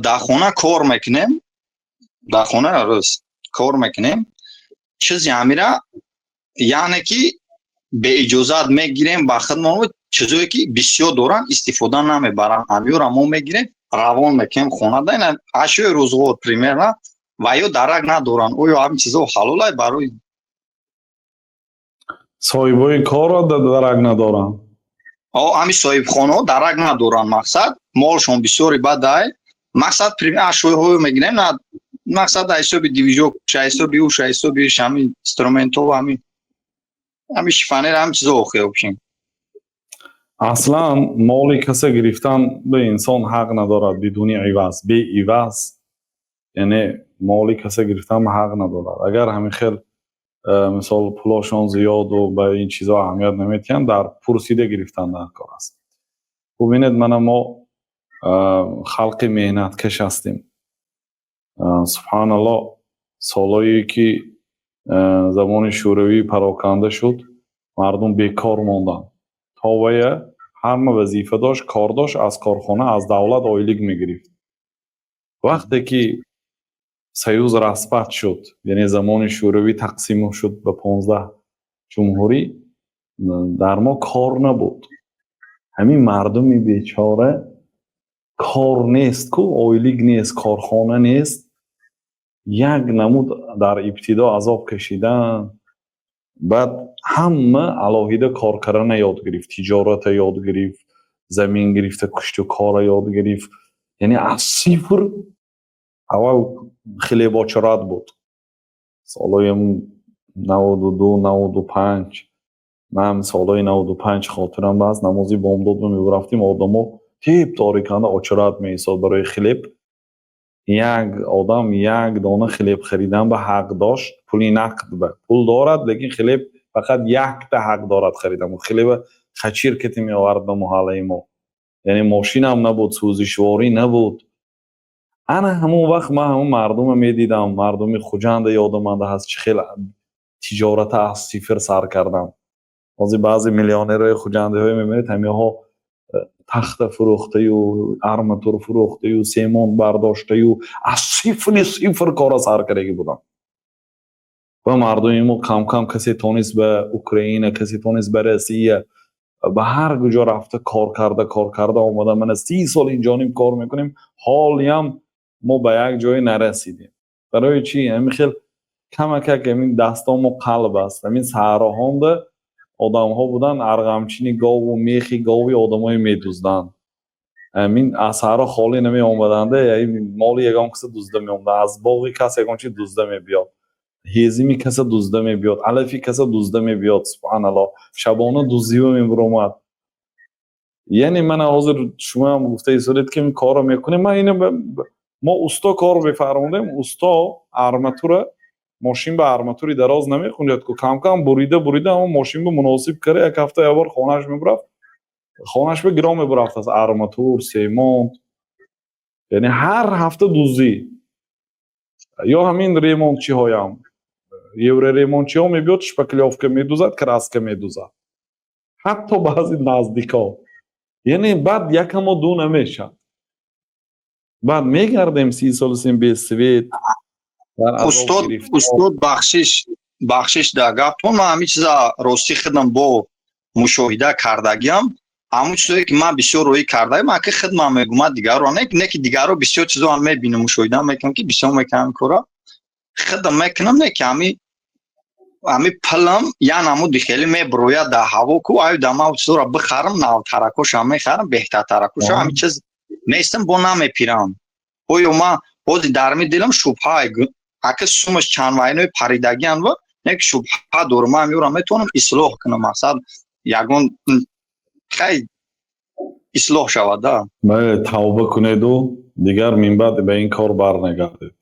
Дар хона кор мекунем, дар хона рӯз кор мекунем, чизи ҳамира, яъне ки беиҷозат мегирем ба худмон. Чизое ки бисёр доранд, истифода намебаранд, ҳамёра мо мегирем, равон мекунем хона да, ина ашёи рӯзғор примерно, ва ё дарак надоранд. Оё ҳамин чизо ҳалолай барои Соҳибои корро дарак надоранд? Ҳамин соҳибхонаҳо дарак надоранд. Мақсад, молшон бисёри бадай. Мақсад, пример, ашёҳое мегирем, на, мақсад, ҳисоби движок, ҳисоби уш, ҳисоби ҳамин инструментҳо, ҳамин шифоньер, ҳамин чизо охи общем. Аслан моли каса гирифтан ба инсон ҳақ надорад бидуни иваз, беиваз, яъне моли каса гирифтан ба ҳақ надорад. Агар ҳамин хел мисол пулошон зиёду ба ин чизо аҳамият наметиҳанд, дар пурсида гирифтан дар кор аст. Бубинед, мана мо халқи меҳнаткаш ҳастем. Субҳаналлоҳ, солҳое ки замони Шӯравӣ пароканда шуд, мардум бекор монданд. То вая ҳама вазифа дошт, кор дошт, аз корхона, аз давлат ойлик мегирифт. Вақте ки союз распад шуд, яъне замони Шӯравӣ тақсим шуд ба 15 ҷумҳурӣ, дар мо кор набуд. Ҳамин мардуми бечора, кор нест ку, ойлик нест, корхона нест, як намуд дар ибтидо азоб кашидан. Баъд ҳама алоҳида кор кардана ёд гирифт, тиҷората ёд гирифт, замин гирифта кушту кора ёд гирифт, яъне аз сифр. Аввал хлебочарат буд, солҳои 92, 95. Ман солҳои 95 хотирам ҳаст, намози бомдодро мерафтем, одамо теп ториканда очарат меистод барои хлеб. Як одам як дона хлеб харидан ба ҳақ дошт, пули нақд ба пул дорад, лекин хлеб фақат якта ҳақ дорад харидан. Хлеба хачир кати меовард ба маҳаллаи мо, яъне мошинам набуд, сӯзишворӣ набуд. Ана ҳамон вақт ман ҳамон мардума медидам, мардуми Хуҷанда ёдаманда ҳаст, чӣ хел тиҷората аз сифр сар кардам. Ҳозир баъзе миллионерҳои хуҷандиҳое мебинед, ҳамиҳо тахта фурӯхтаю, арматур фурӯхтаю, семон бардоштаю, аз сифри сифр кора сар кардагӣ буданд. Ва мардуми мо кам-кам касе тонист ба Украина, касе тонист ба Россия, ба ҳар куҷо рафта, кор карда, кор карда омада. Мана 30 сол инҷониб кор мекунем, ҳолиам мо ба як ҷое нарасидем. Барои чӣ? Ҳамин хел камакак ҳамин дастомо қалб аст. Ҳамин саҳроҳонда одамҳо буданд, арғамчини гову мехи гови одамое медузданд. Ҳамин аз саҳро холӣ намеомаданда, моли ягон каса дузда меомада, аз боғи кас ягон чи дузда мебиёд, ҳезими каса дузда мебиёд, алафи каса дузда мебиёд. Субҳаналлоҳ, шабона дуздива мебуромад. Яъне мана ҳозир шумоам гуфта истодед, ки ин корро мекунем. Ман ина мо усто кор мефармудем, усто арматура мошин ба арматури дароз намехунҷад ку, кам-кам бурида бурида ҳамон мошин ба муносиб карда, як ҳафта як бор хонааш мебурафт, хонааш ба гиром мебурафт аз арматур, семонт. Яъне ҳар ҳафта дуздӣ. Ё ҳамин ремонтчиҳоям, евроремонтчиҳо мебиёд, шпаклёвка медузад, краска медузад, ҳатто баъзе наздикҳо. Яъне баъд якамо ду намешавад, баъд мегардем 30 соли син без свет. Устод, устод, бахшиш, бахшиш дар гаптон. Ман ҳамин чиза ростӣ худам бо мушоҳида кардагиам. Ҳамон чизое ки ман бисёр роӣ кардаем, ман ки худман мегӯм, ман дигарро не, ки дигарро бисёр чизо ҳам мебинам, мушоҳида мекунам, ки бисёр мекунам ин кора, худам мекунам, не ки ҳами пулам я намуди хеле меброяд дар ҳаво ку. Аю да ман чизоро бихарам, навтаракошам мехарам, беҳтартаракоша, ҳамин чиз нестам, бо намепирам. Оё ман ҳозир дар ми дилам шубҳа, ака, сумаш чанд вайнои паридагиан ва не ки шубҳа дорам, ман ҳамёро метавонам ислоҳ кунам? Мақсад, ягон хай ислоҳ шавад да. Бале, тавба кунеду дигар минбаъд ба ин кор барнагардед.